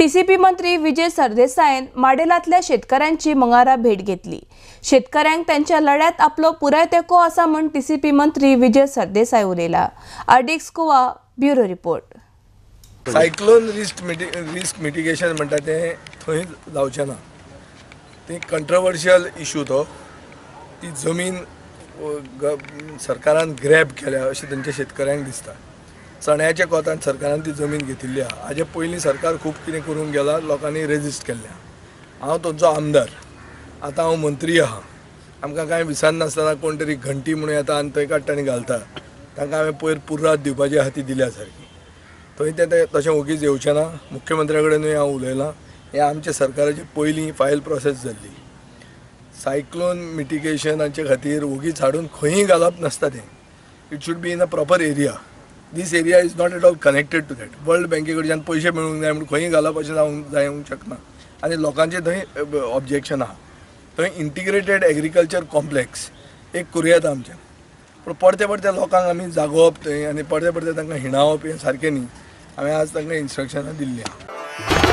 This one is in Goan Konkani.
टीसीपी मंत्री विजय सरदेसायन माडेलांतल्या शेतकऱ्यांची मंगळारा भेट घेतली. शेतकऱ्यांक त्यांच्या लढ्यात आपलो पुराय तेंको आसा म्हूण टीसीपी मंत्री Vijay Sardesai उलयला. RDX Goa bureau report. Cyclone risk mitigation म्हणटा तें थंय जावचें ना. ती कंट्रवर्शियल इशू तो. ती जमीन सरकारान ग्रॅब केल्या अशें तांच्या शेतकऱ्यांक दिसता. चण्याच्या कोतान सरकारान ती जमीन घेतिल्ली आहा. हाजे पयलीं सरकार खूब कितें करूंक गेला, लोकांनी रेजिस्ट केल्लें आहा. हांव तांचो आमदार, आतां हांव मंत्री आहा. आमकां कांय विसरनासतना कोण तरी घंटी म्हणून येता आनी थंय काडटा आनी घालता. तांकां हांवें पयर पुर्राद दिवपाची आहा ती दिल्या सारकी. थंय तें तशें ओगीच येवचें ना. मुख्यमंत्र्या कडेनूय हांव उलयलां. हें आमच्या सरकाराची पयलीं फायल प्रोसेस जाल्ली. सायक्लोन मिटिगेशनाचे खातीर ओगीच हाडून खंयूय घालप नासता तें. It should be in a proper area. This area is not at all connected to that. World बँके कडच्यान पयशे मेळूंक जाय म्हूण खंयूय घालप अशें जावंक शकना. आनी लोकांचें थंय ऑब्जेक्शन आहा. थंय इंटिग्रेटेड एग्रीकल्चर कॉम्प्लेक्स एक करूं येता आमचें. पूण परते परते लोकांक आमी जागोवप थंय आनी परते परते तांकां हिणावप हें सारकें न्ही. हांवें आज तांकां इन्स्ट्रक्शनां दिल्लीं.